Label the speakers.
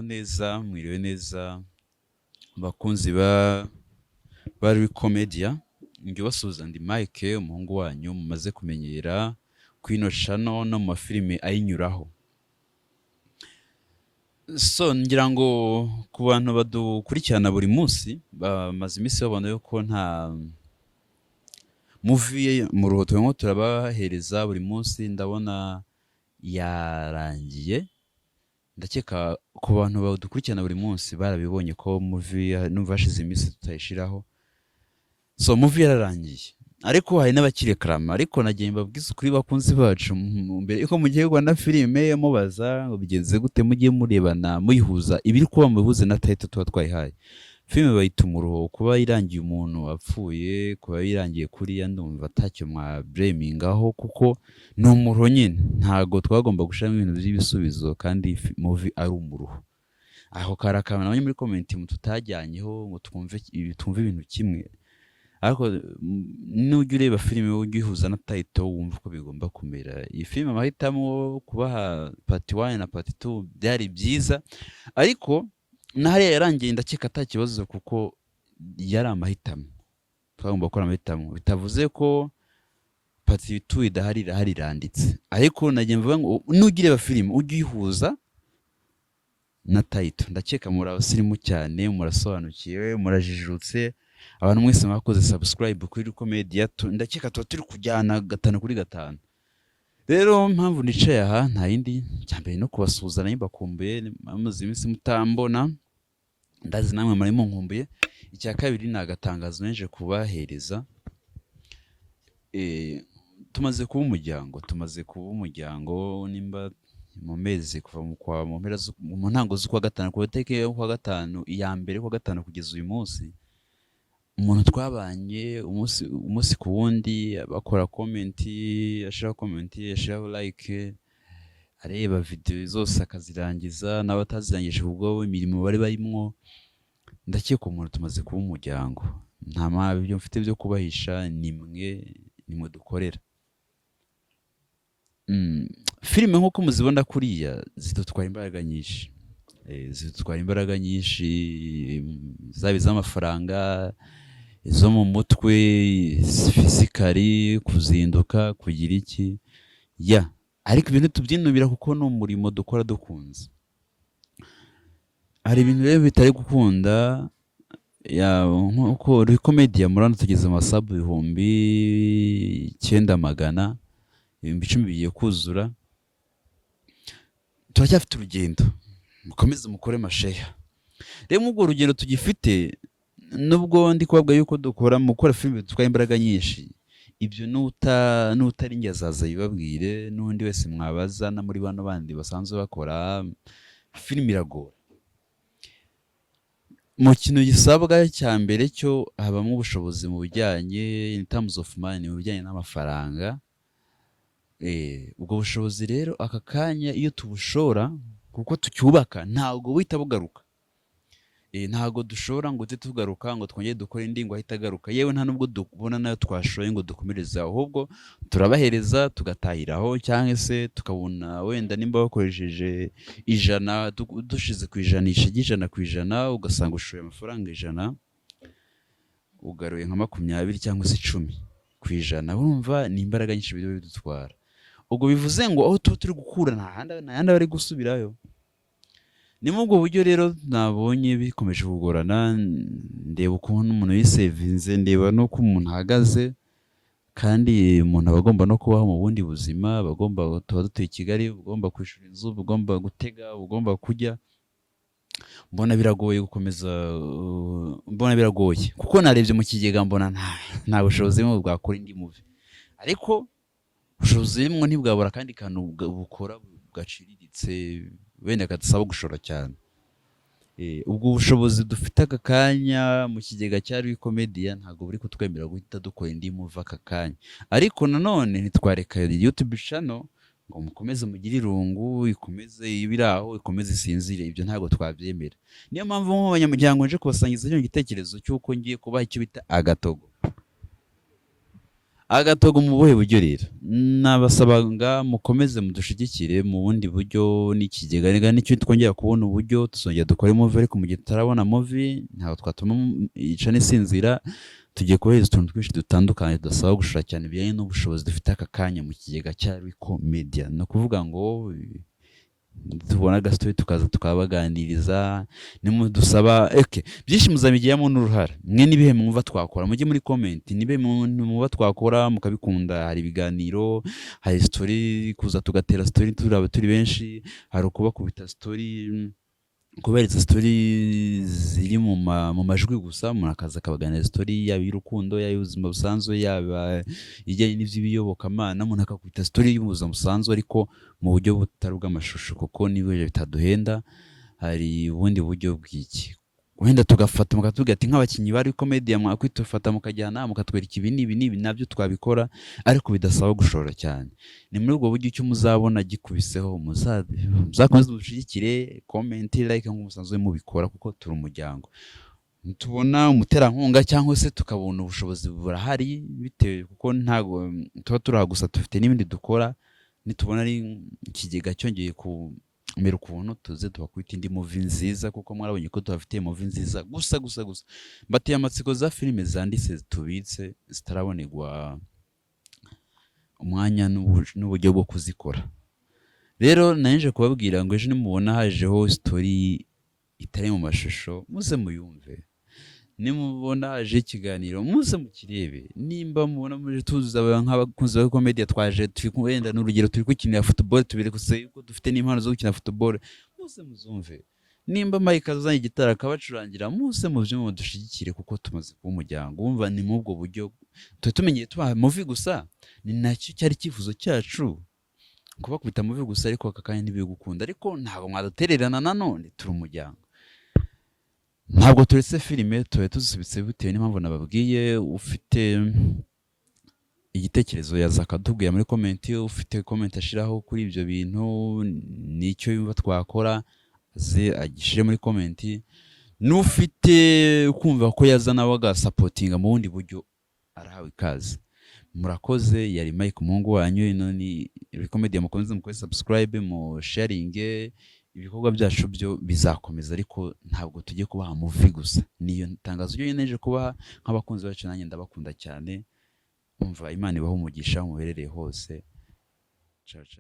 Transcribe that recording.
Speaker 1: Neza, mwiriwe neza bakunzi ba Commedia. Njye ubasuhuza ndi Mike, umuhungu wanyu mumaze kumenyera kuri ino channel no mu mafilime ayinyuraho. So ngira ngo ku bantu badukurikirana buri munsi bamaze iminsi babona yuko nta movie Umuruho turimo turabahereza buri munsi, ndabona yarangiye. Ndakeka ku bantu badukurikirana buri munsi barabibonye ko movie numva hashize iminsi tutayishiraho. So movie yararangiye, ariko hari n'abakirekarama. Ariko nagiye mbabwiza ukuri, bakunzi bacu, mbere yuko mugiye kubona filime mubaza ngo bigenze gute, mujye murebana muyihuza ibiri kuba, mubihuze na title tuba twayihaye. Filime bayita Umuruho. Kuba irangiye umuntu apfuye, kuba irangiye kuriya, ndumva atacyo mwablamingaho kuko ni umuruho nyine. Ntago twagomba gushiramo ibintu by'ibisubizo kandi movie ari umuruho. Aho kari akantu nabonye muri comment tutajyanyeho ngo twumve ibintu kimwe. Ariko nujya ureba filime ujye uyihuza na title, wumva uko bigomba kumera. Iyi filime amahitamo kubaha part 1 na part 2 byari byiza, ariko na hariya yarangiye ndakeka ata kibazo kuko yari amahitamo, twagomba gukora amahitamo. Bitavuze ko part 2 idahari, irahari, iranditse. Ariko nagiye mvuga ngo nujya ureba filime ujye uyihuza na title. Ndakeka muri abasirimu cyane, murasobanukiwe, murajijutse. Abantu mwese mwakoze subscribe kuri Commedia, ndakeka tuba turi kujyana gatanu kuri gatanu. Rero mpamvu nicaye aha nta yindi, cya mbere no kubasuhuza, nayo mbakumbuye, mumaze iminsi mutambona, ndazi namwe muri munkumbuye. Icya kabiri ni agatangazo neje kubahereza. Tumaze kuba umuryango, tumaze kuba umuryango. Nimba mu mezi kuva mu kwa mu mpera mu ntango z'ukwa gatanu, ku itariki y'ukwa gatanu, iya mbere y'ukwa gatanu kugeza uyu munsi, umuntu twabanye umunsi umunsi ku wundi, bakora comment, ashiraho comment, ashiraho like, areba video zose akazirangiza, n'abatazirangije ubwo imirimo bari barimwo, ndakeka umuntu tumaze kuba umuryango. Nta mpamvu mfite byo kubahisha, ni mwe dukorera. Filime nk'uko muzibona kuriya zidutwara imbaraga nyinshi. Zidutwara imbaraga nyinshi, zaba iz'amafaranga, izo mu mutwe, physically, kuzinduka, kugira iki ya. Ariko ibintu tubyinubira kuko ni umurimo dukora dukunze. Hari ibintu rero bitari gukunda ya, nkuko Commedia murabona tugeze mu ma sub 9,000, 10,000 bigiye kuzura. Turacyafite urugendo, mukomeze mukore ma share. Rero muri urwo rugendo tugifite, nubwo ndi kubabwira yuko dukora mu gukora filime dutwara imbaraga nyinshi, ibyo n'utari njye azaza yibabwire, n'undi wese mwabaza, na muri bano bandi basanzwe bakora filime, iragora. Mu kintu gisabwa cya mbere cyo habamo ubushobozi mu bijyanye in terms of money, mu bijyanye n'amafaranga. Ubwo bushobozi rero aka kanya iyo tubushora kuko tucyubaka ntabwo buhita bugaruka. Ntabwo dushobora ngo tujye tugaruka ngo twongere dukore indi ngo ahite agaruka. Yewe nta nubwo dubona nayo twashoye ngo dukomereze, ahubwo turabahereza tugatahiraho, cyangwa se tukabona wenda nimba bakoresheje 100, dushize ku ijanisha ry'100%, ugasanga ushoye amafaranga 100 ugaruye nka 20 cyangwa se 10%. Urumva ni imbaraga nyinshi biba bidutwara. Ubwo bivuze ngo aho tuba turi gukura nta handi, nta handi bari gusubirayo. Ni muri ubwo buryo rero nabonye bikomeje kugorana, ndeba ukuntu umuntu yisevinze, ndeba n'uko umuntu ahagaze, kandi umuntu aba agomba no kubaho mu bundi buzima, aba agomba, tuba dutuye i Kigali, uba ugomba kwishyura inzu, uba ugomba gutega, uba ugomba kurya. Mbona biragoye gukomeza, mbona biragoye kuko narebye mu kigega mbona nta bushobozi bumwe bwakora indi movie. Ariko ubushobozi burimwo ntibwabura akandi kantu bukora gaciriritse, wenda kadasaba gushora cyane. Ubwo bushobozi dufite aka kanya mu kigega cya Commedia ntabwo buri kutwemerera guhita dukora indi movie aka kanya. Ariko nanone ntitwareka YouTube channel ngo mukomeze mugire irungu, ikomeze ibe iri aho, ikomeze isinzire, ibyo ntabwo twabyemera. Niyo mpamvu nk'abanyamuryango nje kubasangiza kino gitekerezo cy'uko ngiye kubaha icyo bita agatogo. Agatogo mu buhe buryo rero? Nabasabaga mukomeze mudushigikire mu bundi buryo n'ikigega. Rega nicyo twongera kubona uburyo tuzongera dukore movie, ariko mu gihe tutarabona movie ntabwo twatuma ica n'isinzira. Tugiye kohereza utuntu twinshi dutandukanye tudasaba gushora cyane, bijyanye n'ubushobozi dufite aka kanya mu kigega cya Rico Media. Ni ukuvuga ngo tubona agastory tukaza tukabaganiriza, nimudusaba, okay, byinshi muzabigiramo n'uruhare mwe. N'ibihe mwumva twakora, mujye muri comment, nibe mwumva twakora mukabikunda. Hari ibiganiro, hari story, kuza tugatera story turaba turi benshi, hari ukubakubita story, kuberetse story ziri mu majwi gusa, umuntu akaza akabaganira story, yaba iy'urukundo, yaba iy'ubuzima busanzwe, yaba ijyanye n'iby'ibiyobokamana, umuntu akakubita story y'ubuzima busanzwe ariko mu buryo butari ubw'amashusho, kuko niba bitaduhenda. Hari ubundi buryo bw'iki, wenda tugafata mukatubwira ati nk'abakinnyi ba Rico Media mwakwitufata mukajyana mukatwereka ibi n'ibi n'ibi, nabyo twabikora ariko bidasaba gushora cyane. Ni muri ubwo buryo icyo muzabona gikubiseho, muzakomeze mudushigikire, comment, like, nk'uko musanzwe mubikora, kuko turi umuryango. Tubona umuterankunga cyangwa se tukabona ubushobozi burahari, bitewe kuko ntabwo tuba turi aha gusa, dufite n'ibindi dukora. Nitubona ari ikigega cyongeye kumera ukuntu, tuze tubakubita indi movie nziza, kuko mwarabonye ko tubafitiye movie nziza gusa gusa gusa. Mbateye amatsiko za filime zanditse tubitse zitarabonerwa umwanya n'uburyo bwo kuzikora. Rero naje kubabwira ngo ejo nimubona hajeho story itari mu mashusho, muze muyumve. Nimubona haje ikiganiro, muze mukirebe. Nimba mubona muje tuza nk'abakunzi ba comedy, twaje turi wenda n'urugero turi gukinira football, tubereka yuko dufite n'impano zo gukina football, muze muzumve. Nimba Mike azanye gitari akabacurangira, muze mubyumve, mudushigikire, kuko tumaze kuba umuryango. Wumva ni muri ubwo buryo tuba tumenyeye tubaha movie gusa, ni nacyo cyari icyifuzo cyacu, kubakubita movie gusa, ariko aka kanya ntibigukunda. Ariko ntabwo mwadutererana, nanone turi umuryango. Ntabwo turetse filime, tuba tuzisubitse bitewe n'impamvu nababwiye. Ufite igitekerezo yaza akatubwira muri comment, ufite comment ashiraho kuri ibyo bintu n'icyo yumva twakora, aze agishyire muri comment. N'ufite kumva ko yaza nawe agasupportinga mu bundi buryo, arahawe ikaze. Murakoze. Yari Mike umuhungu wanyu. Ino ni Rico Media. Mukomeze mukore subscribe, mu sharinge ibikorwa byacu, byo bizakomeza, ariko ntabwo tugiye kubaha movie gusa. Niyo tangazo ryo neje kubaha nk'abakunzi bacu. Nanjye ndabakunda cyane. Umva, Imana ibahe umugisha aho muherereye hose. Ciao ciao.